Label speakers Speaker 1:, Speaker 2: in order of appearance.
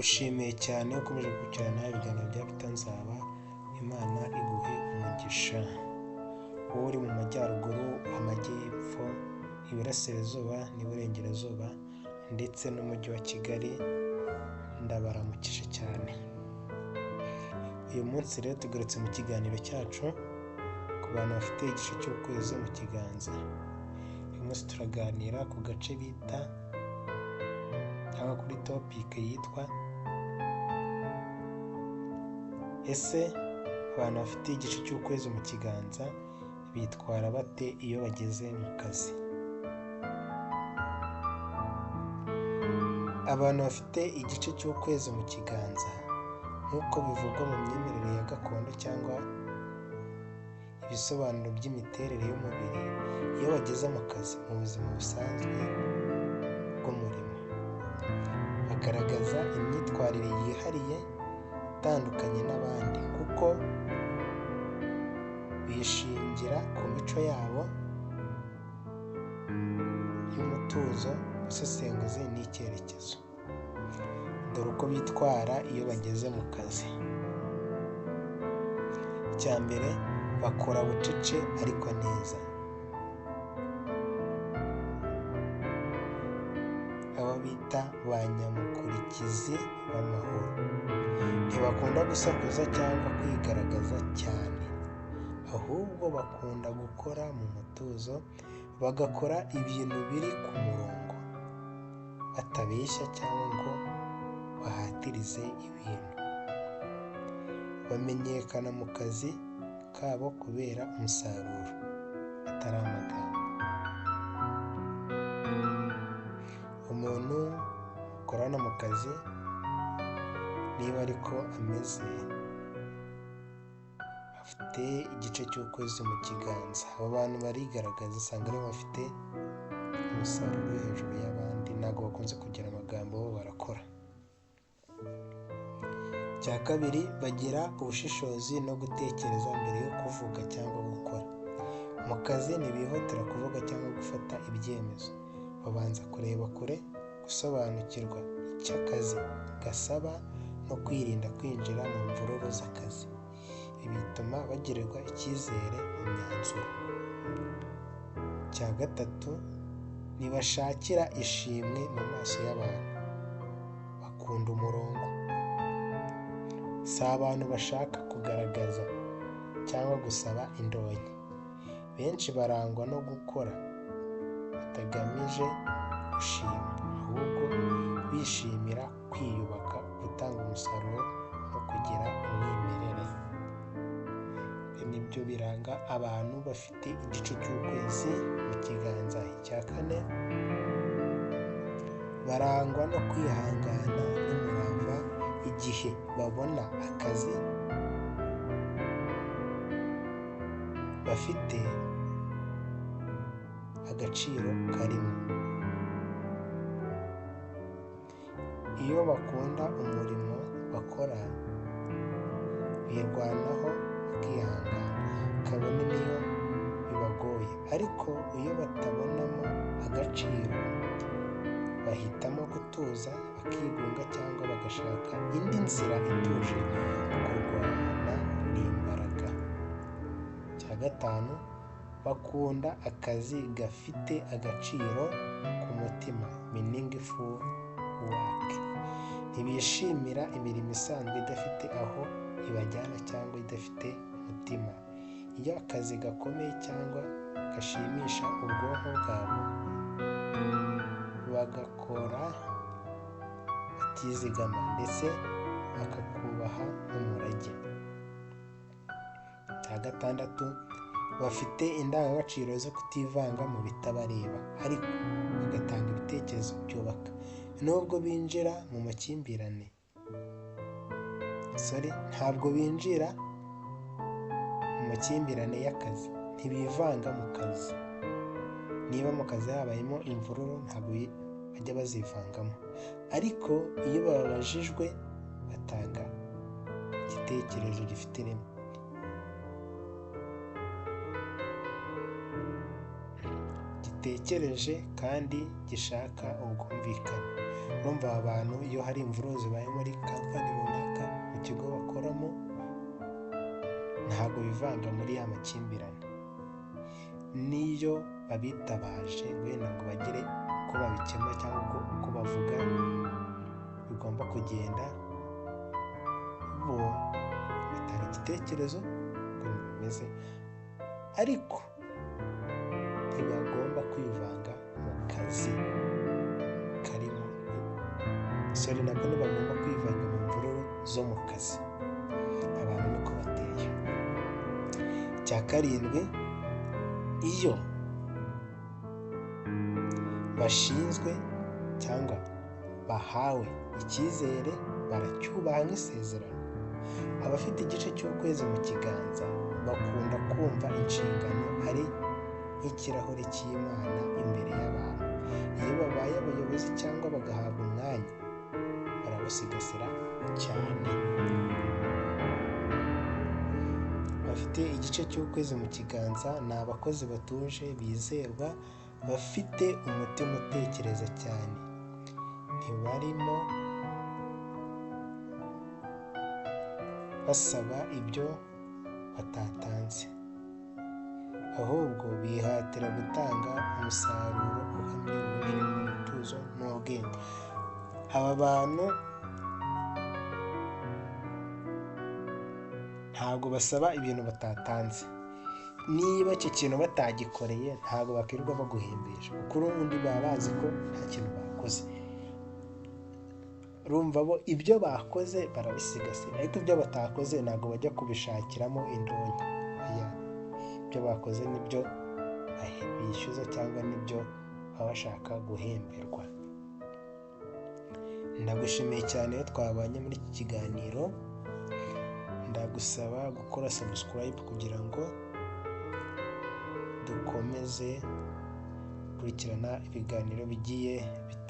Speaker 1: Ndagushimiye cyane ukomeje gukurikirana ibiganiro bya Peter Nzaba, Imana iguhe umugisha. Wowe uri mu majyaruguru, amajyepfo, iburasirazuba n'iburengerazuba ndetse n'umujyi wa Kigali, ndabaramukije cyane. Uyu munsi rero tugarutse mu kiganiro cyacu ku bantu bafite igice cy'ukwezi mu kiganza. Uyu munsi turaganira ku gace bita cyangwa kuri topike yitwa ese abantu bafite igice cy'ukwezi mu kiganza bitwara bate iyo bageze mu kazi? Abantu bafite igice cy'ukwezi mu kiganza nk'uko bivugwa mu myemerere ya gakondo cyangwa ibisobanuro by'imiterere y'umubiri, iyo bageze mu kazi mu buzima busanzwe bw'umurimo, bagaragaza imyitwarire yihariye itandukanye n'abandi kuko bishingira ku mico yabo y'umutuzo, ubusesenguzi n'icyerekezo. Dore uko bitwara iyo bageze mu kazi. Icya mbere, bakora bucece ariko neza. Abo bita ba nyamukurikizi b'amahoro. Ntibakunda gusakuza cyangwa kwigaragaza cyane, ahubwo bakunda gukora mu mutuzo, bagakora ibintu biri ku murongo, batabeshya cyangwa ngo bahatirize ibintu. Bamenyekana mu kazi kabo kubera umusaruro, atari amagambo. Umuntu ukorana mu kazi niba ariko ameze, afite igice cy'ukwezi mu kiganza. Abo bantu barigaragaza, usanga aribo bafite umusaruro uri hejuru y'abandi, ntabwo bakunze kugira amagambo, bo barakora. Icya kabiri, bagira ubushishozi no gutekereza mbere yo kuvuga cyangwa gukora. Mu kazi ntibihutira kuvuga cyangwa gufata ibyemezo, babanza kureba kure, gusobanukirwa icyo akazi gasaba no kwirinda kwinjira mu mvururu z'akazi. Ibi bituma bagirirwa icyizere mu myanzuro. Icya gatatu, ntibashakira ishimwe mu maso y'abantu, bakunda umurongo. Si abantu bashaka kugaragaza cyangwa gusaba indonke. Benshi barangwa no gukora batagamije gushima, ahubwo bishimira kwiyubaka, gutanga umusaruro no kugira umwimerere. Ibi nibyo biranga abantu bafite igice cy'ukwezi mu kiganza. Icya kane, barangwa no kwihangana n'umurava igihe babona akazi bafite agaciro karimo. Iyo bakunda umurimo bakora, birwanaho bakihangana, kabone n'iyo bibagoye, ariko iyo batabonamo agaciro, bahitamo gutuza, bakigunga cyangwa bagashaka indi nzira ituje kurwana n'imbaraga. Icya gatanu, bakunda akazi gafite agaciro ku mutima, meaningful work. Ntibishimira imirimo isanzwe idafite aho ibajyana cyangwa idafite umutima. Iyo akazi gakomeye cyangwa gashimisha ubwonko bwabo, bagakora batizigama ndetse bakakubaha nk'umurage. Icya gatandatu, bafite indangagaciro zo kutivanga mu bitabareba, ariko bagatanga ibitekerezo byubaka. Nubwo binjira mu makimbirane, ntabwo binjira mu makimbirane y'akazi, ntibivanga mu kazi. Niba mu kazi habayemo imvururu, ntabwo bajya bazivangamo, ariko iyo babajijwe batanga igitekerezo gifite ireme. Gitekereje kandi gishaka ubwumvikane. Urumva aba bantu iyo hari imvururu zibaye muri kampani runaka, mu kigo bakoramo, ntabwo bivanga muri ya makimbirane. N'iyo babitabaje wenda ngo bagire uko babikemura cyangwa uko bavuga bigomba kugenda, bo batanga igitekerezo ukuntu bimeze, ariko ntibagomba kwivanga mu kazi karimo, sorry, nabwo ntibagomba kwivanga mu mvururu zo mu kazi. Abantu niko bateye. Icya karindwi, iyo bashinzwe cyangwa bahawe icyizere baracyubaha nk'isezerano. Abafite igice cy'ukwezi mu kiganza bakunda kumva inshingano ari nk'ikirahure cy'Imana imbere y'abantu. Iyo babaye abayobozi cyangwa bagahabwa umwanya, barawusigasira cyane. Bafite igice cy'ukwezi mu kiganza ni abakozi batuje, bizerwa, bafite umutima utekereza cyane, ntibarimo basaba ibyo batatanze, ahubwo bihatira gutanga umusaruro uhamye wuje umutuzo n'ubwenge. Aba bantu ntabwo basaba ibintu batatanze. Niba icyo kintu batagikoreye ntabwo bakirirwa baguhembesha, kuko ubundi baba bazi ko nta kintu bakoze. Urumva bo ibyo bakoze barabisigasira, ariko ibyo batakoze ntabwo bajya kubishakiramo indonke. Ibyo bakoze nibyo bishyuza cyangwa nibyo baba bashaka guhemberwa. Ndagushimiye cyane iyo twabanye muri iki kiganiro. Ndagusaba gukora subscribe kugira ngo dukomeze gukurikirana ibiganiro bigiye bitandukanye.